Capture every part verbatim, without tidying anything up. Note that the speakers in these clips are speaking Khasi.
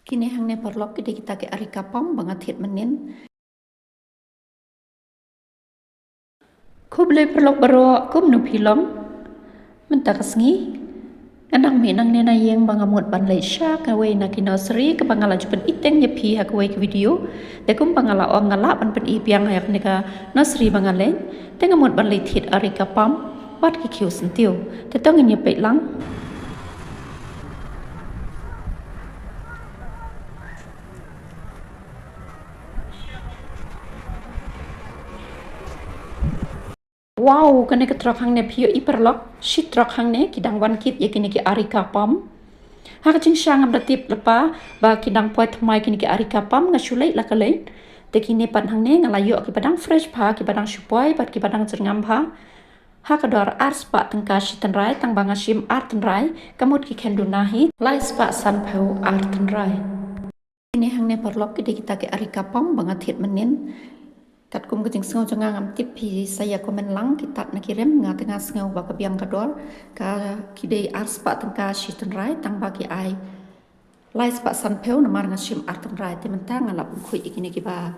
Kine hangne paralok ki dei kita ki areca palm ba nga thied mynnin. Khublei paralok baroh, kumno phi long? Mynta ka sngi nga dang mih nangne na ïing ba nga mut ban leit sha kawei na ki nursery kaba nga la ju pyni teng ïa phi ha kawei ka video. Te kumba nga la ong, nga lah ban pyni biang ïa kane ka nursery ba nga leit. Te nga mut ban leit thied areca palm bad ki khiew syntiew. Te to ngin ïa peit lang. Wow, kane ka trok hangne phi ïohi paralok, shi trok hangne ki dang wan kit ïa kine ki areca palm. Ha ka jingshisha ngam da tip lypa ba ki dang poi thymmai kine ki areca palm, nga shu leit la ka leit. Te kine pat hangne nga la ïoh kiba dang fresh bha, kiba dang shu poi bad kiba dang jyrngam bha. Ha ka dor ar spah tyngka shi tynrai, tang ba nga shim ar tynrai, ka mut ki khynduna hi lai spah sanphew ar tynrai. Kine hangne paralok ki dei kita ki areca palm ba nga thied mynnin. Katkum ka jingsngew jong nga, ngam tip phi sa ïa comment lang, ki tad na ki rem, nga te nga sngew ba ka biang ka dor, ka ki dei ar spah tyngka shi tynrai, tang ba ki ai lai spah sanphew namar nga shim ar tynrai. Te mynta nga la pynkhuid ïa kine kiba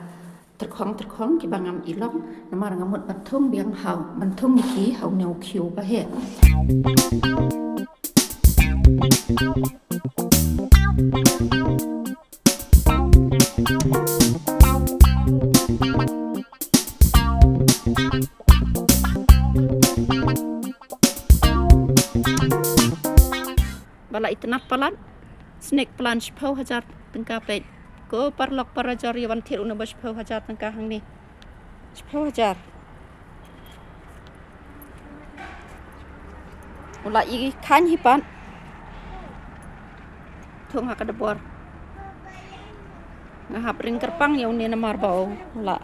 tyrkhong tyrkhong, kiba ngam i long, namar nga mut ban thung biang ha u, ban thung ïa ki ha une u khiew ba heh. Ba la itynnad palat, snake plant shiphew hajar tyngka peit. Ko paralok parajor, ïa wan thied une ba shiphew hajar tyngka hangne. Shiphew hajar. U la i khaiñ hi pat. Thung ha ka dbor. Nga hap ring kyrpang ïa une namar ba u la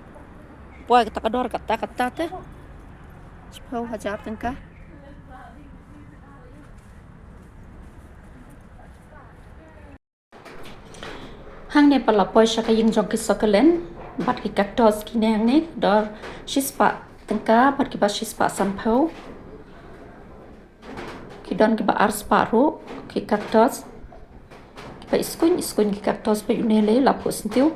poi kata ka dor kata kata te. Shiphew hajar tyngka. Hangne pat la poi sha ka ïing jong ki succulent bad ki cactus, kine hangne dor shispah tyngka bad kiba shispah sanphew. Ki don kiba arspah ruh ki cactus. Kiba iskuin iskuin ki cactus, ba une lei la phuh syntiew.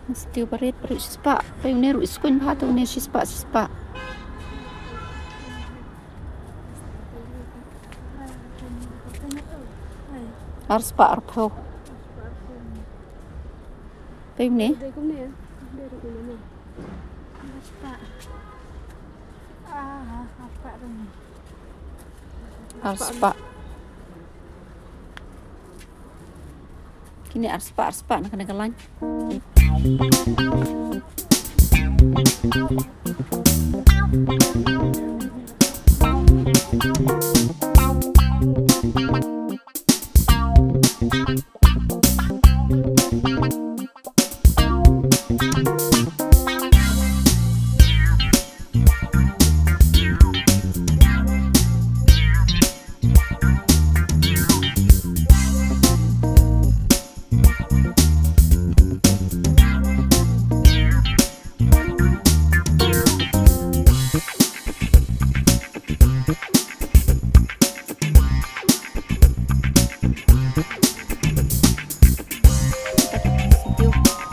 Syntiew barit, barit shispah. Pei une ruh iskuin bha, te une shispah, shispah. Arspah arphew. Pei une. Arspah. Kine arspah, arspah na kane ka lain.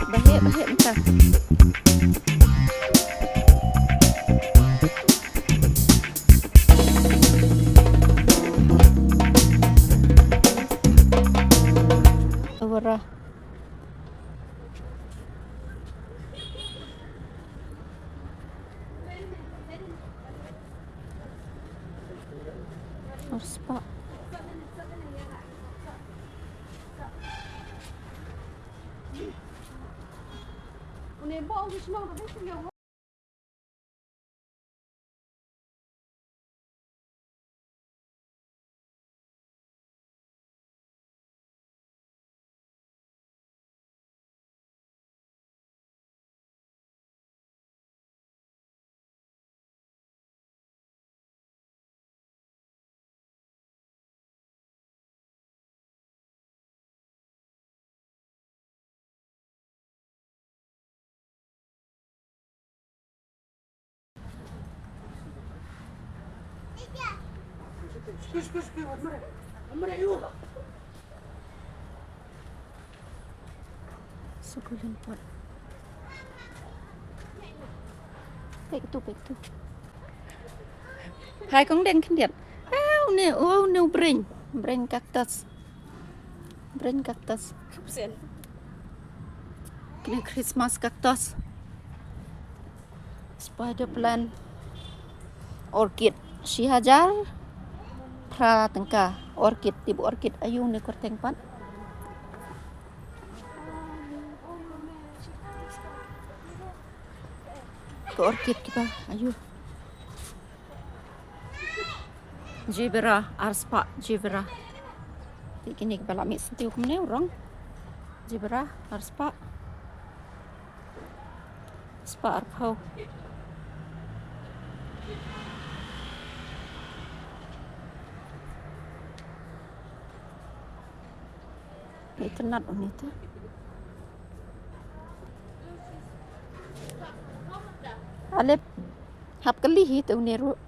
Baheh, baheh, mentah. Awara. Arspah. Sukulen pot. Pek tu, pek tu. Hai kong deng khyndiat. Au ne, au ne, brain. Brain cactus. Brain cactus. Kine Christmas cactus. Spider plant. Orchid. Shi hajar phra tyngka. Orchid. Tip orchid. Ayu ne kyrteng pat. Ka orchid kiba. Ayu. Jibera, arspah, jibera. Te kine kiba la mih syntiew kumne u rong. Jibera, arspah. Spah arphew. Itynnad une te. Alep hap kali hi te une ruh.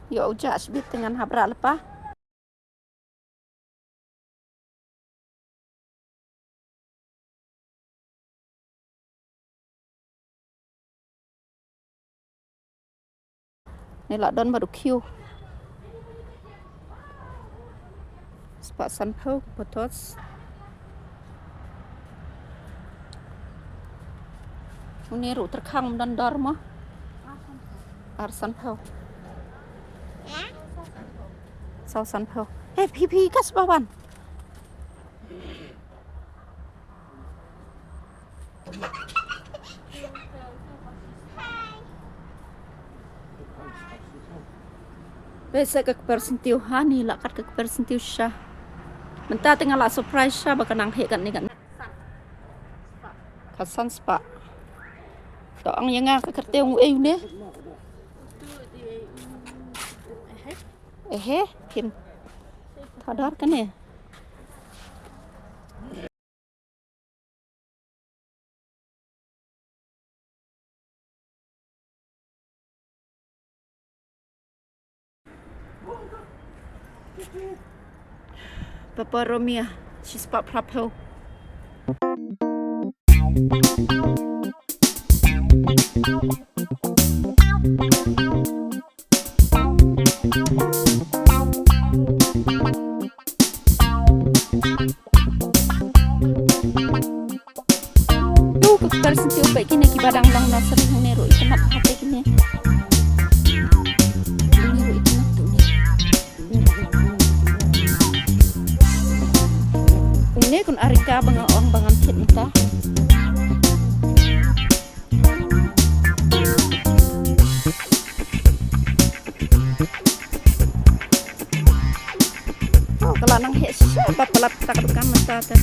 Ïoh u jah shibit te ngan hap rah lypa. Ne la don bad u khiew. Spah sanphew pothos. Une ruh tyrkhang ym don dor mo. Ar sanphew. Saw sanphew. He phi phi ka spah wan. Peit sa ka kper syntiew hani, la kat ka kper syntiew sha. Mynta te nga la surprise sha ba ka nang heh katne katne. Ka san spah. To ong ïa nga ka kyrteng u ei une. Ehe, phin. Tha dor kane. Peperomia, shispah phraphew. Tu ka kper syntiew ba kine kiba dang long nursery hangne ruh itynnad hate kine. Kine ruh itynnad tu ne. Kine kun arika ba nga ong ba ngan thied mynta. Oh, ka la nang heh shisha ba palat ta ka dukan mynta te.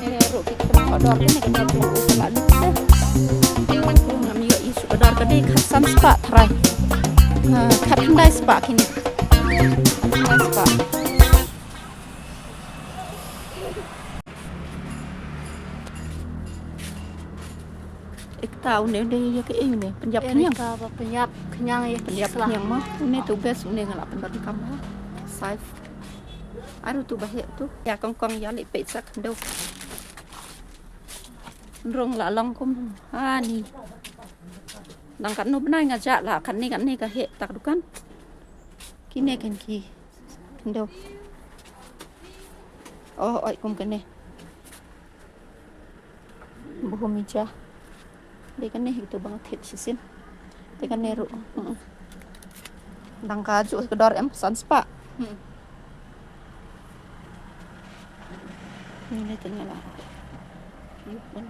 Kane ruh ki kynthei dor kane, kane ruh u la lut te. Ngam ïoh i shu ka dor ka dei khatsan spah trai. Ha, khatkhyndai spah kine. Khatkhyndai spah. Ekta une, une ïa kaei une, pynïap khñiang. Erika ba pynïap khñiang ïa ki sla. Pynïap khñiang mo. Une tu best, une nga la pyndonkam ha. Safe. Aru tu ba heh tu. Ïa kong kong ïa leh peit sa khyndew. Rung la long kum hani. Nang katno bnai nga jah la katne katne ka heh ta ka dukan. Kine ken ki khyndew. Oh, oi kum kane. Buhumija. Dei kane hi tu ba nga thied shisien. Dei kane ruh. Mm. Dang ka juh ka dor em, san spah. Mm. Ni ne tanya lah. Yuh, bun.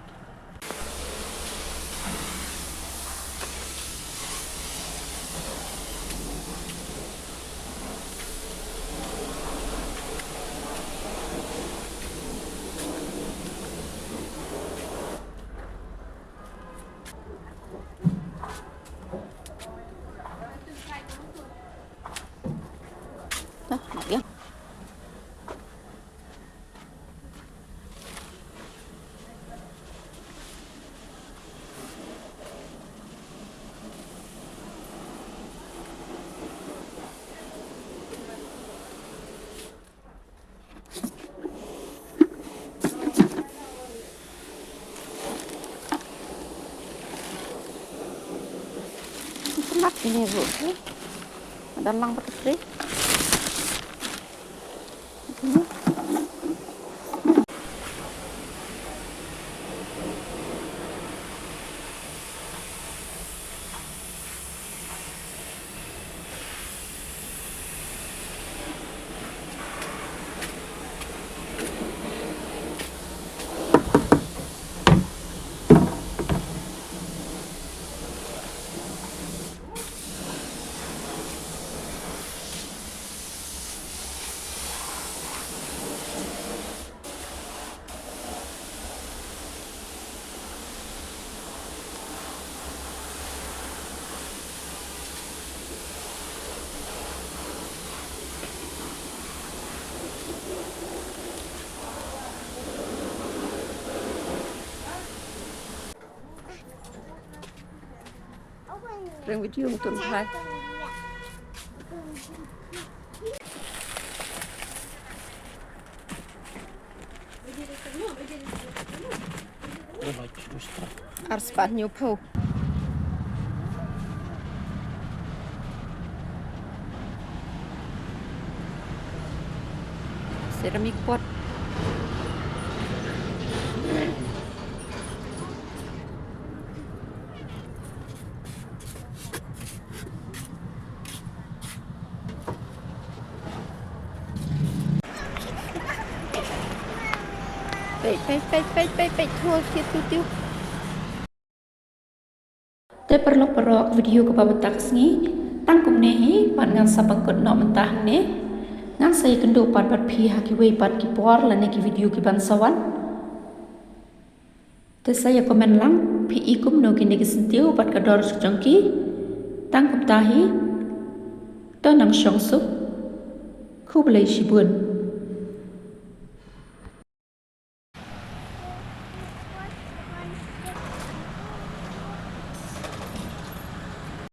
Mat kine ruh. Don lang bad ka trei. Ring video ngtun hai. Ar spah hynñiew phew. Ceramic pot. Peit, peit, peit, peit, peit, peit, thua khie tu tiu. Te paralok paralok, video kaba mynta ka sngi tang kumne hi, bad ngan sa pynkut noh mynta hangne. Ngan sa ïakynduh pat bad phi ha kiwei pat ki por lane ki video ki ban sa wan. Te sa ïa comment lang, phi i kumno kine ki syntiew bad ka dor jong ki. Tang kumta hi. To nang shong suk. Khublei shibun.